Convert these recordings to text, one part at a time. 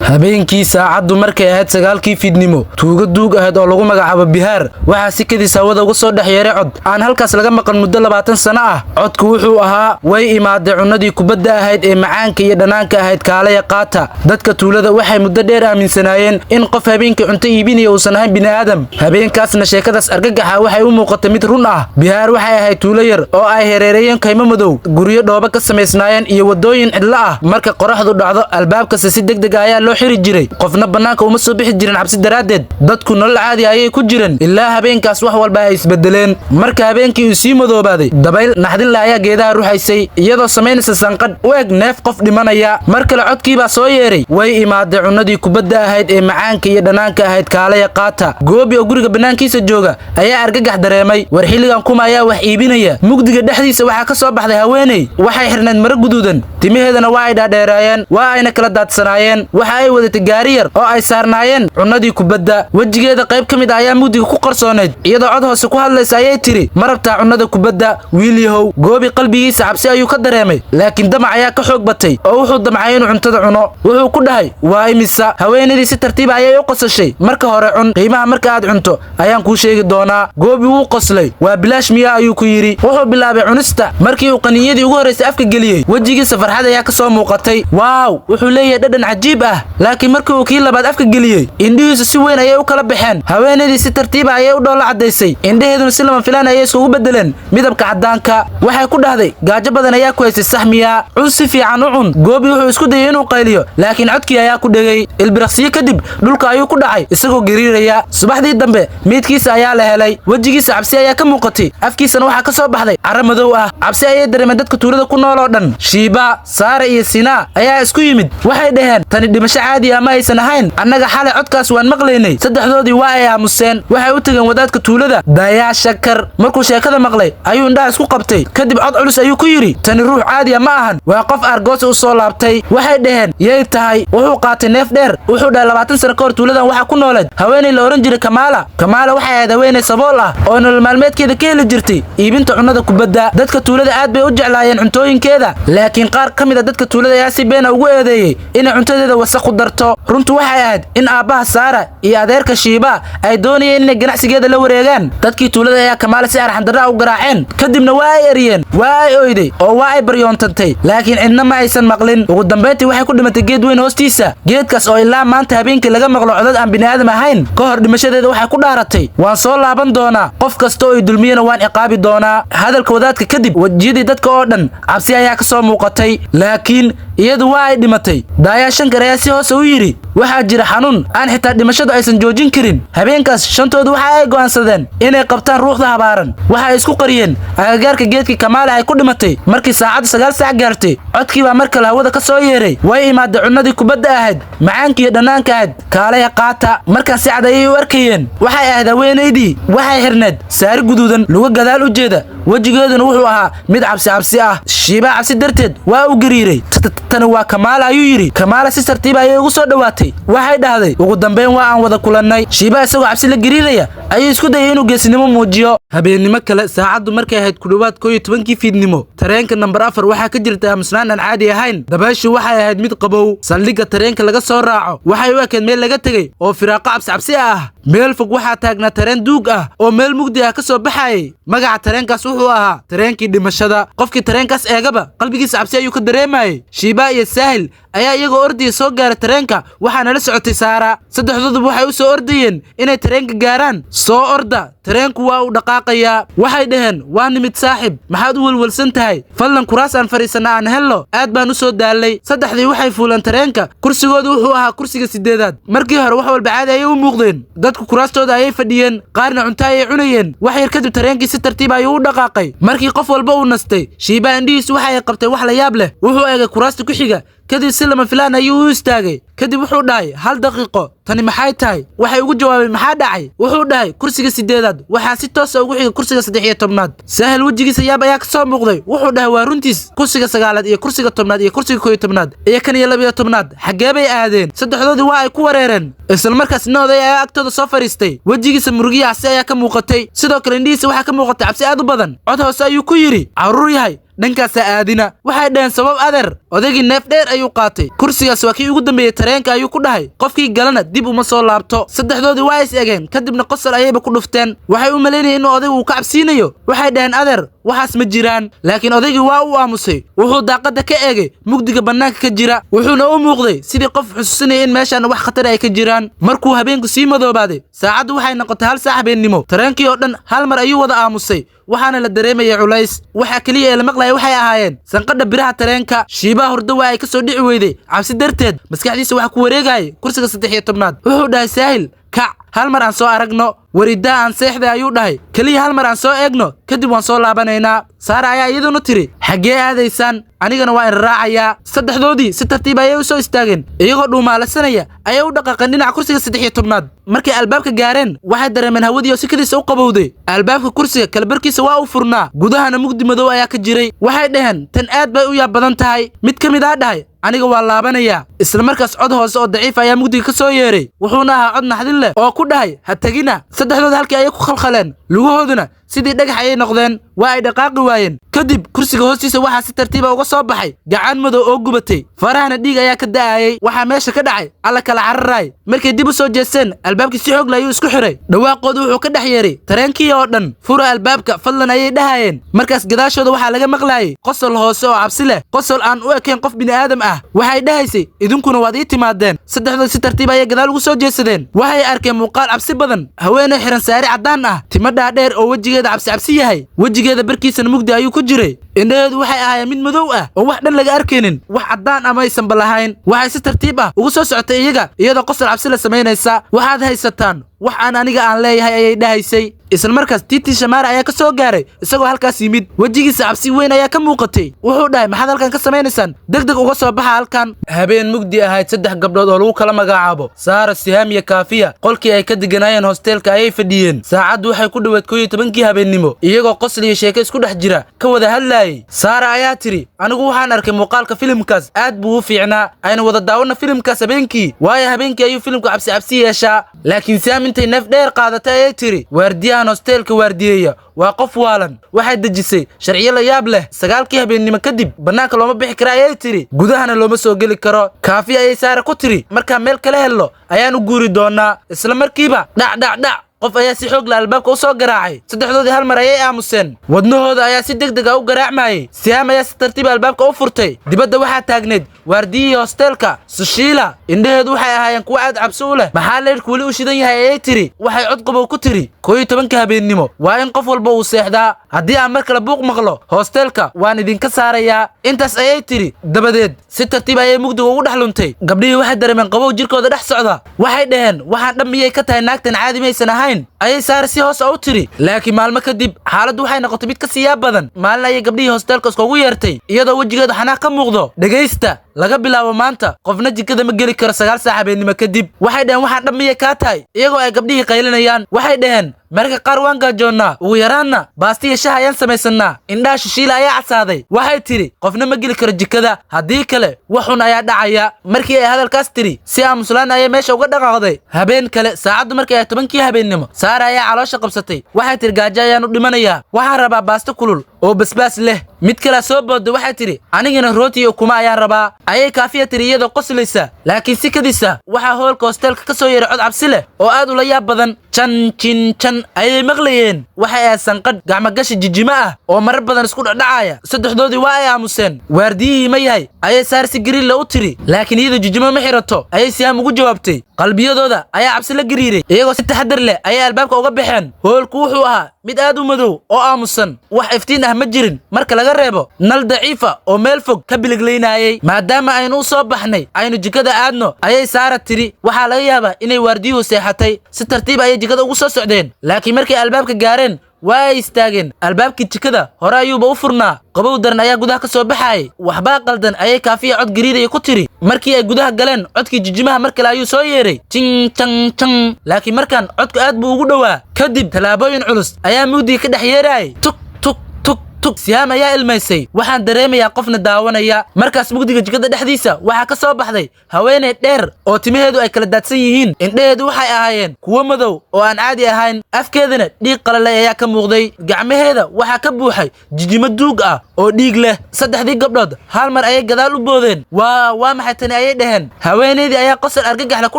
Habeenkii saacaddu markay ahayd 9-kii fiidnimo, tuugo duug ahayd oo lagu magacaabo Bihaar waxaa si kadis hawada uga soo dhex yeeray cod aan halkaas laga maqan muddo 20 sano ah. Codku wuxuu ahaa: "Way imaaday cunnadii kubadda ahayd ee macaanka iyo dhanaanka ahayd, kaalaya qaata." Dadka tuulada waxay muddo dheer aaminsanaayeen in qof habeenkii cunto iibinaya uusan ahayn bini'aadam. Habeenkaasna sheekadaas argagaxa waxay u muuqatay mid run ah. Bihaar waxay ahayd tuulo yar oo ay hareereeyeen kaymo madow, guryo dhoobo ka samaysnaayeen iyo waddooyin cidlo ah. Marka qorraxdu dhacdo, albaabkasta si degdeg ah ayaa loo xiri jiray, qofna bannaanka uma soo bixi jirin cabsi daraaddeed. Dadku nolol caadi ayay ku jireen ilaa habeenkaas wax walba ay isbedeleen. Marka habeenkii uu sii madoobaaday, dabayl naxdin leh ayaa geedaha ruxaysay, iyadoo samaynaysa sanqadh u eg neef qof dhimanaya. Mar kale codkii baa soo yeeray: "Way imaaday cunnadii kubadda ahayd ee macaanka iyo dhanaanka ahayd, kaalaya qaata." Goobi oo guriga bannaankiisa jooga ayaa argagax dareemay. War, xilligan kuma ayaa wax iibinaya? Mugdiga dhexdiisa waxaa ka soo baxday haweeney. Waxay xirnayd maro guduudan, timaheedana waa ay dhaadheeraayeen, waa ayna kala daadsanaayeen. Waxa ay wadatay gaari yar oo ay saarnaayeen cunnadii kubadda. Wejigeeda qayb ka mid ah ayaa mugdiga ku qarsoonayd. Iyadoo cod hoose ku hadlaysa ayay tiri: "Ma rabtaa cunnada kubadda, wiil yahow?" Goobi qalbigiisa cabsi ayuu ka dareemay, laakiin damac ayaa ka xoog batay oo wuxuu damcay inuu cuntada cuno. Wuxuu ku dhahay: "Waa imisa?" Haweenaydii si tartiiba ayay u qosashay. "Marka hore cun, qiimaha marka aad cunto ayaan kuu sheegi doonaa." Goobi wuu qoslay. "Waa bilaash miyaa?" ayuu ku yidhi. Wuxuu bilaabay cunista. Markii uu qaniinyadii ugu horraysay afka geliyey, wejigiisa farxad ayaa ka soo muuqatay. "Waaw," wuxuu leeyahay, "dhadhan cajiib ah." Laakiin markii uu kii labaad afka geliyey, indhihiisu si weyn ayay u kala baxeen. Haweenaydii si tartiiba ayay u dhoolla caddaysay, indhaheeduna si lama filaan ayay iskugu beddeleen midabka caddaanka. Waxay ku dhahday: "Gaajo badan ayaa ku haysay, sax miyaa? Cun, si fiican u cun." Goobi wuxuu isku dayay inuu qayliyo, laakiin codkii ayaa ku dhegay. Ilbiriqsiyo kadib dhulka ayuu ku dhacay isagoo gariiraya. Subaxdii dambe meydkiisa ayaa la helay. Wejigiisa cabsi ayaa ka muuqatay, afkiisana waxaa ka soo baxday carro madow ah. Cabsi ayay dareemeen dadka tuulada ku nool oo dhan. Shiiba, Saare iyo Sinaa ayaa isku yimid. Waxay dhaheen: "Tani dhimasho caadi ah ma aysan ahayn, annaga xalay codkaas waan maqlaynay." Saddexdoodii waa ay aamuseen. Waxay u tageen wadaadka tuulada, Dayaa Shakar. Markuu sheekada maqlay ayuu indhaha isku qabtay. Kadib cod culus ayuu ku yidhi: "Tani ruux caadi ah ma ahan, waa qof aargoosi u soo laabtay." Waxay dhaheen: "Yay tahay?" Wuxuu qaatay neef dheer. Wuxuu dhahay: "20 sano ka hor tuuladan waxaa ku nooleed haweeney la ohan jiray Kamaala. Kamaala waxay ahayd haweeney sabool ah oo nolol maalmeedkeeda ka heli jirtay iibinta cunnada kubadda. Dadka tuulada aad bay u jeclaayeen cuntooyinkeeda, laakiin qaar ka mid a dadka tuulada ayaa si beena ugu eedeeyey inay cuntadeeda wasaq ku darto. Runtu waxay ahayd in aabbaha Saara iyo adeerka Shiiba ay doonayeen inay ganacsigeeda la wareegaan. Dadkii tuulada ayaa Kamaala si arxandarra u garaaceen, kadibna waa ay eriyeen. Waa ay oyday oo waa ay baryoontantay, laakiin cidna ma aysan maqlin. Ugu dambayntii waxay ku dhimatay geed weyn hoostiisa, geedkaas oo ilaa maanta habeenkii laga maqlo codad aan bini'aadam ahayn. Ka hor dhimashadeeda waxay ku dhaaratay: 'Waan soo laaban doonaa, qof kasta oo i dulmiyana waan ciqaabi doonaa.'" Hadalka wadaadka kadib wejiyadii dadka oo dhan cabsi ayaa ka soo muuqatay, laakiin iyadu waa ay dhimatay. Daayaa Shankar ayaa si hoose u yidhi: "Waxaa jira xanuun aan xitaa dhimashadu aysan joojin karin." Habeenkaas shantoodu waxa ay go'aansadeen inay qabtaan ruuxda habaaran. Waxa ay isku qariyeen agagaarka geedkii Kamaala ay ku dhimatay. Markii saacaddu 9 saac gaartay, codkii baa mar kale hawada ka soo yeeray: "Way imaaday cunnadii kubadda ahayd, macaankiiyo dhanaanka ahayd, kaalaya qaata." Markaan si cad ayay u arkayeen. Waxay ahayd haweenaydii. Waxay xirneed saari guduudan, luga gadaal u jeeda, wejigeeduna wuxuu ahaa mid cabsi cabsi ah. Shiibaa cabsi darteed waa u gariiray. "Tani waa Kamaala," ayuu yidhi. Kamaala si tartiiba ayay ugu soo dhowaatay. Waxay dhahday: "Ugu dambayn waa aan wada kulannay." Shiiba isagoo cabsi la gariiraya ayuu isku dayay inuu geesinimo muujiyo. Habeennimo kale, saacaddu markay ahayd ku dhowaad 11-kii fiidnimo, tareenka nambar 4 waxaa ka jirta aamusnaan aan caadi ahayn. Dabayshu waxay ahayd mid qabow. Saldhigga tareenka laga soo raaco waxay u ekeed meel laga tegey oo firaaqo cabsi cabsi ah. Meel fog waxaa taagnaa tareen duug ah oo meel mugdi ah ka soo baxayay. Magaca tareenkaas wuxuu ahaa tareenkii dhimashada. Qofkii tareenkaas eegaba qalbigiisa cabsi ayuu ka dareemayay. Shiiba iyo Saahil ayaa iyagoo ordaya soo gaaray tareenka, waxaana la socotay Saara. Saddexdooduba waxay u soo ordayeen inay tareenka gaaraan. "Soo orda, tareenku waa uu dhaqaaqayaa," waxay dhaheen. "Waa nimid, saaxib, maxaad u welwelsan tahay? Fadlan kuraas aan fadhiisanna aan hello, aad baan u soo daalay." Saddexdii waxay fuuleen tareenka. Kursigoodu wuxuu ahaa kursiga 8aad. Markii hore wax walba caadi ayay u muuqdeen. Dadku kuraastooda ayay fadhiyeen, qaarna cunto ayay cunayeen. Wax yar kadib tareenkii si tartiib ayuu u dhaqaaqay. Markii qof walba uu nastay, Shiiba indhihiisu waxa ay qabtay wax la yaab leh. Wuxuu eegay kuraasta ku xiga, kadib si lama filaan ayuu u istaagay. Kadib wuxuu dhahay: "Hal daqiiqo, tani maxay tahay?" Waxay ugu jawaabeen: "Maxaa dhacay?" Wuxuu dhahay: "Kursiga 8aad waxaa si toosa ugu xiga kursiga 13aad." Sahal wejigiisa yaab ayaa ka soo muuqday. Wuxuu dhahay: "Waa runtiis, kursiga 9aad iyo kursiga 10aad iyo kursiga 11aad iyo kan iyo 12aad xaggee bay aadeen?" Saddexdoodii waa ay ku wareereen. Isla markaas nin oday ayaa agtooda soo fadhiistay. Wejigiisa murugiya cabsi ayaa ka muuqatay, sidoo kale indhihiisa waxaa ka muuqatay cabsi aad u badan. Cod hoose ayuu ku yidhi: "Carruur yahay, Dhankaasa aadina. Waxay dhaheen, "Sabab, adeer?" Odaygii neef dheer ayuu qaatay. "Kursigaas waa kii ugu dambeeyey tareenka," ayuu ku dhahay. "Qofkii galana dib uma soo laabto." Saddexdoodii waa is egeen, kadibna qosol ayayba ku dhufteen. Waxay u malaynayeen inuu odaygu uu ka cabsiinayo. Waxay dhaheen, "Adeer, waxaas ma jiraan." Laakiin odaygii waa uu aamusay. Wuxuu daaqadda ka eegay mugdiga bannaanka ka jira, wuxuuna u muuqday sidii qof xusuusinaya in meeshaan wax khatar ay ka jiraan. Markuu habeenku sii madoobaaday, saacaddu waxay noqotay 1 saac habeennimo. Tareenkii oo dhan hal mar ayuu wada aamusay, waxaana la dareemayay culays. Waxa keliya ee la maqlaya waxay ahaayeen sanqadha biraha tareenka. Shiibaha hurdo waa ay ka soo dhici weyday cabsi darteed. Maskaxdiisa waxa ku wareegayay kursiga 13aad. Wuxuu dhahay, "Saahil, kac, hal mar aan soo aragno." "Waridaa, aan seexday," ayuu dhahay. "Keliya hal mar aan soo eegno, kadib waan soo laabanaynaa." Saara ayaa iyaduna tiri, "Xaggee aadaysaan? Anigana waa in raacayaa." Saddexdoodii si tartiib ayay u soo istaageen. Iyagoo dhuumaalasanaya ayay u dhaqaaqeen dhinaca kursiga 13aad. Markay albaabka gaareen, waxay dareemeen hawadii oo sikadiisa u qabowday. Albaabka kursiga kalabarkiisa waa u furnaa, gudahana mugdi madow ayaa ka jiray. Waxay dhaheen, "Tan aad bay u yaab badan tahay." Mid ka mid ah dhahay, "Aniga waa laabanayaa." Isla markaas cod hoose oo daciif ayaa mugdiga ka soo yeeray. Wuxuuna ahaa cod naxdin leh oo ku dhahay, "Ha tegina." Saddexdood halkii ayay ku khalkhaleen, lugahooduna sidii dhagax ayay noqdeen, waa ay dhaqaaqi waayeen. Kadib kursiga hoostiisa waxaa si tartiiba uga soo baxay gacan madow oo gubatay, farahana dhiig ayaa ka da'ayay. Waxaa meesha ka dhacay alla kala cararaay. Markay dib u soo jeesteen, albaabkii si xoog leh ayuu isku xiray. Dhawaaqoodu wuxuu ka dhex yeeray tareenkii oo dhan. "Fura albaabka, fadlan," ayay dhahayeen. Markaas gadaashooda waxaa laga maqlaayay qosol hoose oo cabsi leh, qosol aan u ekayn qof bini'aadam ah. Waxay dhahaysay, "Idinkuna waad ii timaadeen." Saddexdood si tartiib ayay gadaal ugu soo jeesadeen. Waxay arkeen muuqaal cabsi badan: haweeney xiran saari caddaan ah, timo dhaadheer oo wejigeeda cabsi cabsi yahay. Wejigeeda barkiisana mugdi ayuu ku jiray. Indhaheedu waxay ahaayeen mid madow ah oo wax dhan laga arkaynin, wax caddaan ah maysan balahayn. Waxay si tartiib ah ugu soo socotay iyaga, iyadoo qosol cabsi la samaynaysa. "Waxaad haysataan wax aan aniga aan leeyahay," ayay dhahaysay. Isla markaas Titi Shamaara ayaa ka soo gaaray isagoo halkaas yimid. Wejigiisa cabsi weyn ayaa ka muuqatay. Wuxuu dhahay, "Maxaad halkan ka samaynaysaan? Deg deg uga soo baxa halkan." Habeen mugdi ahayd, saddex gabdhood oo lagu kala magacaabo Saara, Sihaam iyo Kaafiya qolkii ay ka deganaayeen hosteelka ayay fadhiyeen. Saacaddu waxay ku dhoweed 11kii habeennimo, iyagoo qosl iyo sheeko isku dhex jira ka wada hadlaayay. Saara ayaa tiri, "Anigu waxaan arkay muuqaalka filimkaas, aad buu u fiicnaa. Aynu wada daawana filimkaas habeenkii, waayo habeenkii ayuu filimku cabsi cabsi yeeshaa." Laakiin Sihaam intay neef dheer qaadatay ayay tiri, "Waardiyahan hosteelka waardiyeeya waa qof waalan. Waxay dejisay sharciyo la yaab leh. 9kii habeennimo kadib bannaanka looma bixi kara," ayay tiri, "gudahana looma soo geli karo." "Kaafi," ayay Saara ku tiri, "markaan meel kala helno ayaanu guuri doonaa." Isla markiiba dhac dhac dhac, qof ayaa si xoog leh albaabka u soo garaacay. Saddexdoodii hal mar ayay aamuseen, wadnahooda ayaa si deg deg ah u garaacmayay. Sihaam ayaa si tartiib albaabka u furtay. Dibadda waxaa taagneyd waardiyihii hosteelka, Sushiila. Indhaheedu waxay ahaayeen kuwo aad cabsi u leh. "Maxaa leydhku weli u shidan yahay?" ayay tiri. Waxay cod qabow ku tiri, "11ka habeennimo waa in qof walba uu seexdaa. Haddii aan mar kale buuq maqlo hosteelka, waan idinka saarayaa." Intaas ayay tiri, dabadeed si tartiib ayay mugdiga ugu dhex luntay. Gabdhihii waxay dareemeen qabow jirkooda dhex socda. Waxay dhaheen, "Waxaan dhan miyay ka tahay? Naagtan caadi maysan ahayn," ayay Saara si hoos u tiri. Laakiin maalmo kadib xaaladdu waxay noqotay mid ka sii yaab badan. Maalin ayay gabdhihii hosteelka iskugu yeertay, iyadoo wejigeedu xanaaq ka muuqdo. "Dhegaysta, laga bilaabo maanta qofna jikada ma geli karo 9 saac habeennimo kadib." Waxay dhaheen, "Waxaan dhan miyay kaa tahay?" Iyagoo ay gabdhihii qaylinayaan, waxay dhaheen, "Mararka qaar waan gaajoonnaa, ugu yaraanna baasta iyo shaah ayaan samaysannaa." Indhaha Shishiila ayaa casaaday. Waxay tidhi, "Qofna ma geli karo jikada, haddii kale wax xun ayaa dhacaya." Markii ay hadalkaas tidhi, si aamuslaan ayay meesha uga dhaqaaqday. Habeen kale, saacaddu markii ay 10kii habeennimo, Saara ayaa caloosha qabsatay. Waxay tidhi, "Gaajo ayaan u dhimanayaa, waxaan rabaa baasto kulul oo basbaas leh." Mid kalea soo boodday. Waxay tidhi, "Anigana rooti iyo ukuma ayaan rabaa," ayay Kaafiya tidhi iyadoo qoslaysa. Laakiin si kadisa waxaa hoolka hosteelka ka soo yeeray cod cabsi leh oo aad ula yaab badan. Jan jin jan ayay maqlayeen. Waxay ahayd sanqadh gacmogashi jijimo ah oo marar badan isku dhacdhacaya. Saddexdoodii waa ay aamuseen. "Waardiyihii ma yahay?" ayay Saar si gariilla u tiri. "Laakiin iyadu jijimo ma xirato," ayay Siyaam ugu jawaabtay. Qalbiyadooda ayaa cabsi la gariiray. Iyagoo si taxadar leh ayay albaabka uga baxeen. Hoolku wuxuu ahaa mid aad u madow oo aamusan. Wax iftiin ah ma jirin marka laga reebo nal daciifa oo meel fog ka biliglaynayay. "Maadaama aynu u soo baxnay, aynu jikada aadno," ayay Saara tiri. "Waxaa laga yaabaa inay waardiyuhu seexatay." Si tartiib ayay jikada ugu soo socdeen, laakiin markay albaabka gaareen waa ay istaageen. Albaabkii jikada hore ayuuba u furnaa. Qabow daran ayaa gudaha ka soo baxayay. "Waxbaa qaldan," ayay Kaafiya cod gariiraya ku tiri. Markii ay gudaha galeen, codkii jijimaha mar kale ayuu soo yeeray, jing jang jang, laakiin markaan codku aad buu ugu dhowaa. Kadib tallaabooyin culus ayaa mugdiga ka dhex yeerayay, tuk tuk tuk. Tug! Sihaam ayaa ilmaysay. "Waxaan dareemayaa qofna daawanaya." Markaas mugdiga jikada dhexdiisa waxaa ka soo baxday haweeney dheer oo timaheedu ay kala daadsan yihiin. Indhaheedu waxay ahaayeen kuwo madow oo aan caadi ahayn, afkeedana dhiig qalalay ayaa ka muuqday. Gacmaheeda waxaa ka buuxay jijimo duug ah oo dhiig leh. Saddexdii gabdhood hal mar ayay gadaal u boodeen. Waa maxay tani?" ayay dhaheen. Haweeneydii ayaa qosol argagaxle ku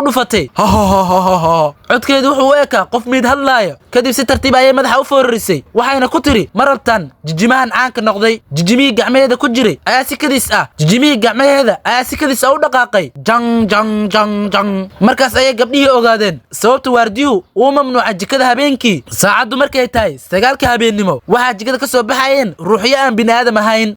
dhufatay. Hohohohoho! Codkeedu wuxuu u ekaa qof miid hadlaaya. Kadib si tartiib ayay madaxa u foorarisay, waxayna ku tiri, "Ma rabtaan jijimahan caanka noqday?" Jijimihii gacmaheeda ayaa si kadis ah u dhaqaaqay, jang jang jang jang. Markaas ayay gabdhihii ogaadeen sababta waardiyuhu uu mamnuuca jikada habeenkii. Saacaddu markay tahay 9-ka habeennimo, waxaa jikada ka soo baxayeen ruuxyo aan bini'aadam ahayn.